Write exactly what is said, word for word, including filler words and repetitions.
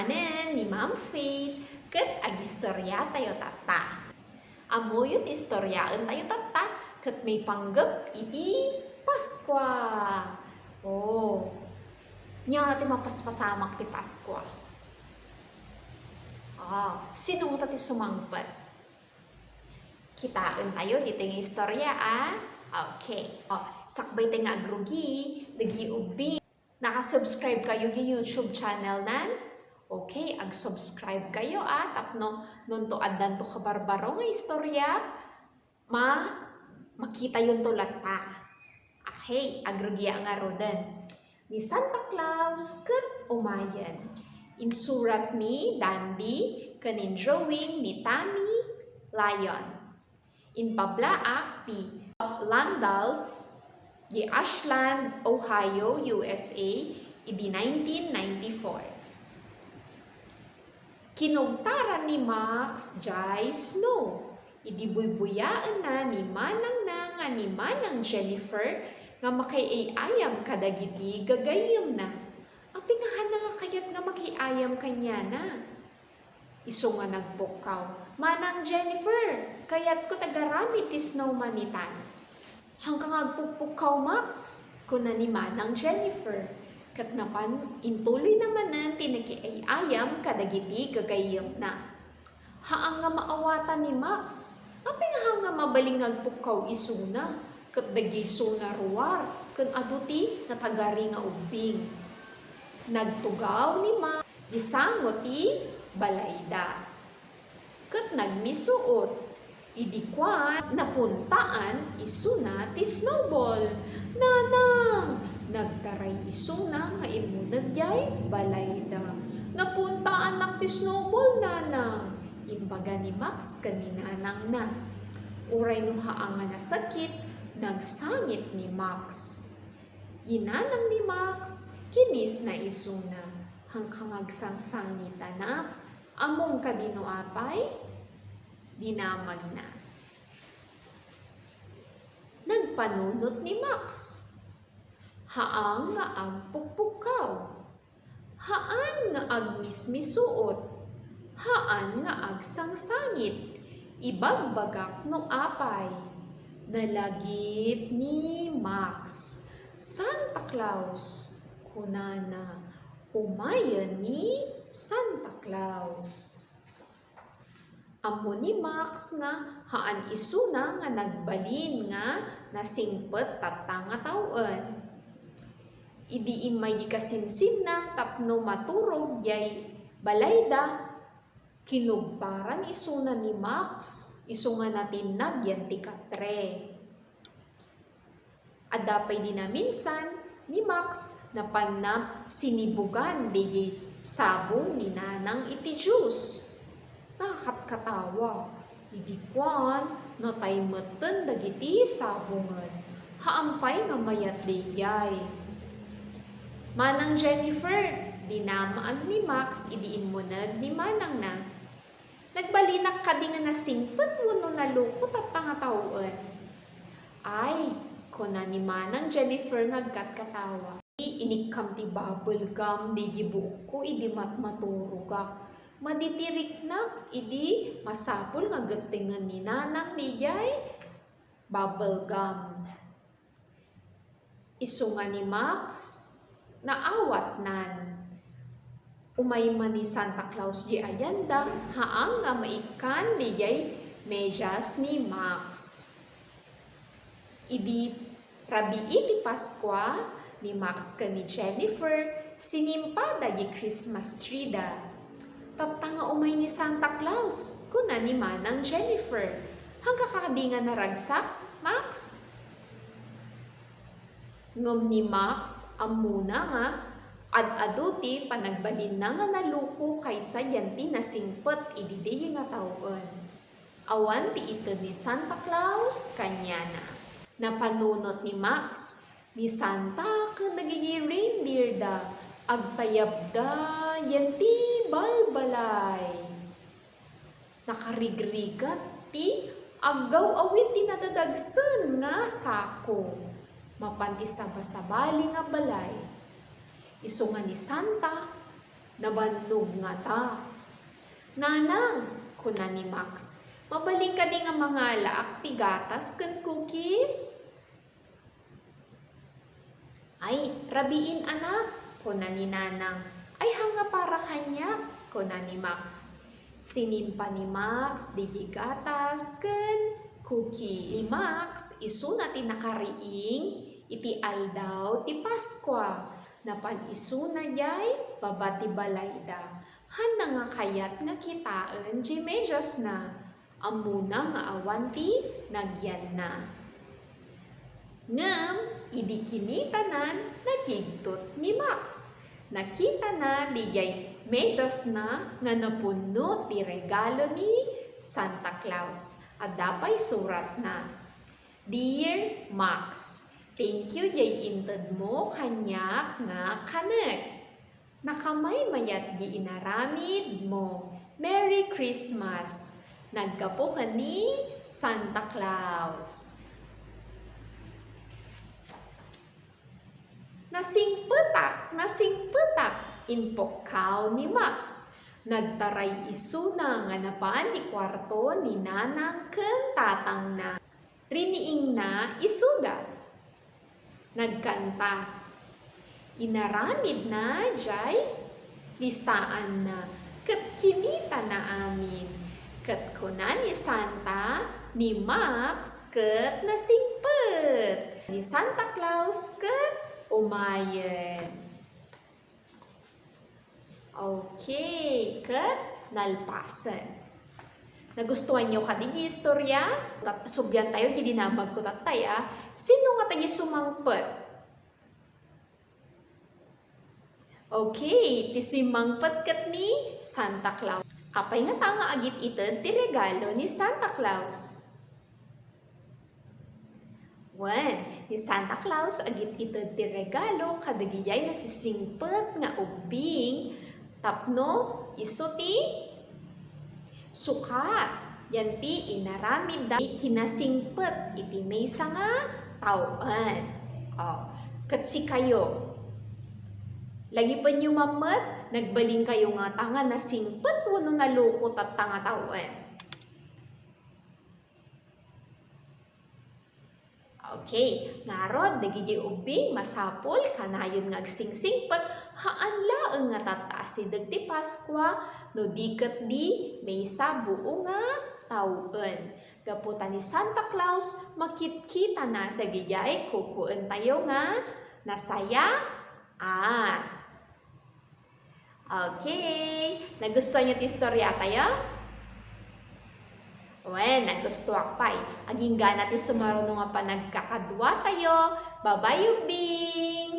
Nen ni Ma'am Faith, ket agistoriatayo tatta. Ammoyo ti istoriaentayo tatta, ket maipanggep iti Paskua. Oh, ania ti mapaspasamak ti Paskua? Ah, sino ngata ti sumangpet? Kitaentayo ditoy nga istoria, a? Okay. Oh, sakbaytayo nga agrugi, dagiti ubbing. Naka-subscribe kayo iti YouTube channel nan? Okay, ag-subscribe kayo, a, tapno nonto addanto kabarbaro nga istoria, ma-, makitayonto latta. Okay, agrugia ngaruden. Ni Santa Claus ket umayen. Insurat ni Dandy ken indrawing ni Tammy Lyon. Impablaak ti Landals iti Ashland, Ohio, U S A, idi nineteen ninety-four. Kinugtaran ni Max jay snow idi buybuyaenna ni manangna nga ni Manang Jennifer nga makiay-ayam kadagiti gagayyemna. Apay nga haanna nga kayat nga makiay-ayam kaniana? Isu nga nagpukkaw, "Manang Jennifer, kayatko ti agaramid ti snowman itan." "Haanka nga agpukpukkaw, Max," kuna ni Manang Jennifer, ket napan intuloyna manen ti nakiay-ayam kadagiti gagayyemna. Haan nga maawatan ni Max, apay nga haan nga mabalin nga agpukkaw isuna, ket dagiti isuna ruar ken adu ti natagari nga ubbing. Nagtugaw ni Max iti sango ti balayda ket nagmisuot. Idi kuan, napuntaan isuna ti snowball. "Nanang!" Nagtaray isuna nga immuneg jay balayda. "Napuntaannak ti snowball, Nanang," imbaga ni Max ken ni nanangna. Uray no haan nga nasakit, nagsangit ni Max. Ginanang ni Max, kinisna isuna. "Haanka nga agsangsangit, anak. Ammom kadi no apay?" dinamagna. Nagpanunot ni Max. Haan nga agpukpukkaw. Haan nga agmismisuot. Haan nga agsangsangit. Ibagbagak no apay. Nalagip ni Max. "Santa Claus," kunana. Umayen ni Santa Claus. Ammo ni Max nga haan isuna nga nagbalin nga nasingpet tatta nga tawen. Idi immay iti kasinsinna tapno maturog jay balayda, kinugtaran isuna ni Max isu nga natinnag yan ti katre. Adda pay di naminsan ni Max napanna sinibugan dagiti sabong ni Nanang iti juice. Nakatkatawa. Idi kuan, natay metten dagiti sabongen. Haan pay nga mayat daydiay. "Manang Jennifer," dinamaag ni Max idi immuneg ni manangna. "Nagbalinak kadi nga nasingpet wenno nalukot a pangatawen?" "Ay," kuna ni Manang Jennifer nga agkatkatawa, "inikkam ti bubble gum daydi buokko idi matmaturogak. Madi ti riknak idi masapul nga gettengen ni Nanang daydiay bubble gum." Isu nga ni Max, naawatnan. Umay man ni Santa Claus di ayanda, haan nga maikkan daydiay medyas ni Max. Idi rabii ti Paskua, ni Max ken ni Jennifer, sinimpada di Christmas tree da. "Tatta nga umay ni Santa Claus," kuna ni Manang Jennifer. "Haanka kadi nga naragsak, Max?" Ngem ni Max, ammona nga ad-adu ti panagbalinna nga naluko kaysa diay ti nasingpet idi daydiay nga tawen. Awan ti ited ni Santa Claus kaniana. Napanunot ni Max, ni Santa ken dagiti reindeer da, agtayabda diay ti balbalay. Nakarigrigat ti aggaw-awid ti nadadagsen nga sako mapan ti sabasabali nga balay. Isu nga ni Santa, Nabannog ngata. "Nanang," kuna ni Max, "mabalin kadi nga mangalaak ti gatas ken cookies?" "Ay, rabiin, anak," kuna ni Nanang. "Ay, haan nga para kaniak," kuna ni Max. Sinimpa ni Max diay gatas ken cookies. Ni Max, isuna ti nakariing iti aldaw ti Paskua. Napan isuna diay baba ti balayda. Haanna nga kayat nga kitaen diay mediasna. Ammona nga awan ti nagyanna. Ngem idi kinitanan, nakigtot ni Max. Nakitana diay mediasna nga napunno ti regalo ni Santa Claus. Adda pay suratna, "Dear Max, thank you diay intedmo kaniak nga kanek. Nakamaymayat diay inaramidmo. Merry Christmas! Naggapu ken ni Santa Claus." "Nasingpetak! Nasingpetak!" impukkaw ni Max. Nagtaray isuna nga napan ti kuarto ni nanang ken tatangna. Riniingna isuda. Nagkanta. Inaramidna diay listaanna ket kinitana amin. Ket kuna ni Santa, ni Max ket nasingpet. Ni Santa Claus ket umayen. Okay, ket nalpasen. Nagustuanyo kadi ti istorya? Tat-, subliantayo ti dinamagko tattay, a. Sino ngata ti sumangpet? Okay, ti simmangpet ket ni Santa Claus. Apay ngata nga agit-ited ti regalo ni Santa Claus? Wen, ni Santa Claus agit-ited ti regalo kadagijay nasisingpet nga ubbing tapno isu ti sukat diay inaramidda kinasingpet iti maysa nga tawen. O, ket sikayo, lagipenyo man met, nagbalinkayo ngata nga nasingpet wenno naloko tatta nga tawen? Okay, ngarud, dagiti ubbing, masapul kanayon nga agsingsingpet, haan laeng nga tatta asideg ti Paskua, no di ketdi maysa buo nga tawen. Gapu ta ni Santa Claus, makitkitana dagidiay kukuentayo nga nasayaan. Okay. Nagustuanyo ti istoriatayo? Wen, nagustuak pay. Agingga ti sumaruno nga panagkakaduatayo. Bye-bye, ubbing!